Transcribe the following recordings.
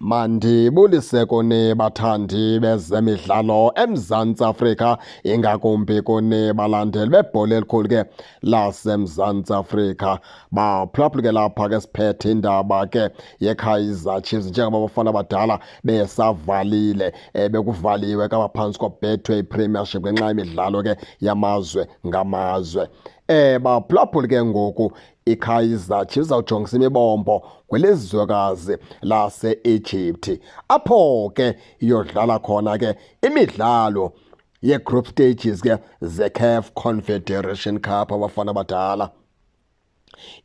Mandibulise kuni bathandi bezemidlalo eMzantsi Afrika, ingakumbi kuni balandeli bebhola elikhulu ke laseMzantsi Afrika. Baphulaphula ke lapha ke siphethe indaba ke yeKaizer Chiefs njengoba abafana abadala besavalile, bekuvaliwe kabaphantsi koBetway Premiership ngenxa yemidlalo ke yamazwe ngamazwe. Baphulaphula ke ngoku iKaizer Chiefs izawujongisa imibombo kwelizwekazi lase-Egypt, apho ke iyodlala khona ke imidlalo ye-group stages ke ze-CAF Confederation Cup abafana abadala.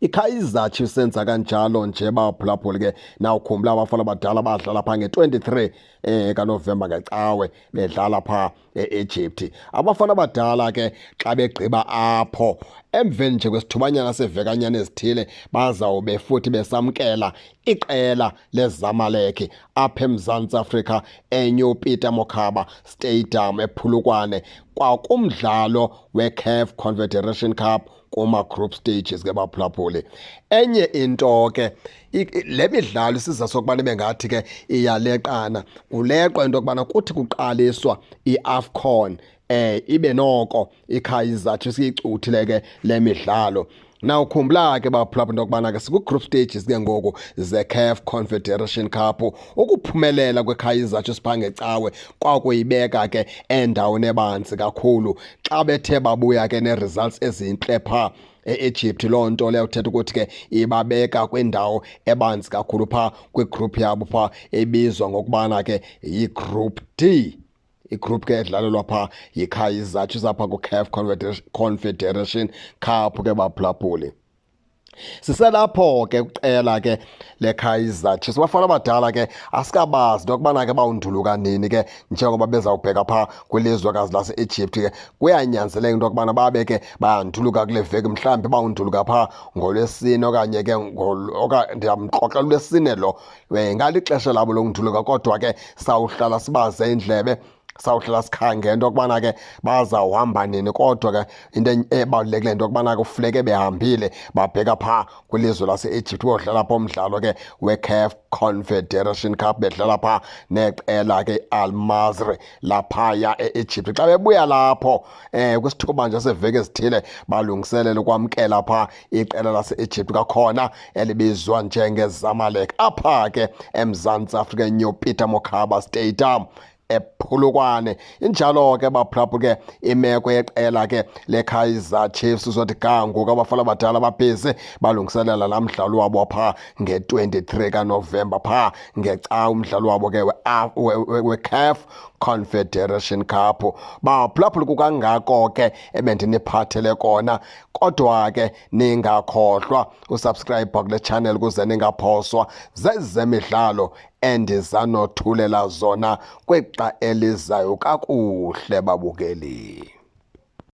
IKaizer Chiefs senza kanjalo nje baphulaphuli ke, nawukhumbula abafana abadala badlala pha nge-23 kaNovemba ngecawe bedlala pha e-Egypt. Abafana abadala ke xa begqiba apho emveni nje kwesithubanyana sevekanyana ezithile bazawube futhi besamkela iqela leZamalek apha eMzantsi Afrika eNew Peter Mokaba Stadium ePhulukwane kwakumdlalo weCAF Confederation Cup kuma group stages ke baphulaphuli. Enye into ke, le midlalo isiza sokubana bengathi ke iyaleqana, kuleqwa into yokubana kuthi kuqaliswa iAFCON ibe noko iKaizer Chiefs iyicuthile ke le midlalo. Nawukhumbula ke baphulaphula into yokubana ke siku-group stages ke ngoku ze-CAF Confederation Cup. Ukuphumelela kweKaizer Chiefs phaa ngecawe kwakuyibeka ke endaweni ebanzi kakhulu. Xa bethe babuya ke nee-results ezintle phaa e-Egypt, loo nto leyo kuthetha ukuthi ke ibabeka kwindawo ebanzi kakhulu phaa kwigroup yabo phaa ebizwa ngokubana ke yi-Group D. Igroup ke edlalelwa phaa yiKaizer Chiefs apha ku-CAF Confederation Cup ke baphulaphuli. Siselapho ke kuqela ke leKaizer Chiefs, abafana abadala ke asikabazi into yokubana ke bawunduluka nini ke njengoba bezawubheka phaa kwilizwekazi lase-Egypt ke. Kuyanyanzeleka into yokubana babe ke bayanduluka kule veki, mhlawumbi bawunduluka phaa ngoLwesine okanye ke ndiyamxoxela uLwesine lo. Ngalixesha labo lokunduluka, kodwa ke sawuhlala sibaze indlebe, sawuhlala sikhangela into yokubana ke bazawuhamba nini. Kodwa ke into ebalulekileyo into yokubana ke kufuneke behambile babheka phaa kwilizwe lase-Egypt uyodlala phaa umdlalo ke we-CAF Confederation Cup, bedlala phaa neqela ke Al Masry laphaya e-Egypt. Xa bebuya lapho kwisithuba nje seveki ezithile balungiselele ukwamkela phaa iqela lase-Egypt kakhona elibizwa njengeZamalek apha ke eMzantsi Afrika eNew Peter Mokaba Stadium ePhulukwane. Injalo ke baphulaphula ke imeko yeqela ke leKaizer Chiefs uzothi ga ngoku abafana abadala babhizi balungiselela laa mdlalo wabo phaa nge-23 kaNovemba phaa ngecawa, umdlalo wabo ke we-CAF Confederation Cup. Baphulaphula kukangako ke ebendiniphathele kona, kodwa ke ningakhohlwa usubscribe kule channel ukuze ningaphoswa zezemidlalo endizanothulela zona kwixa elizayo. Kakuhle babukeli.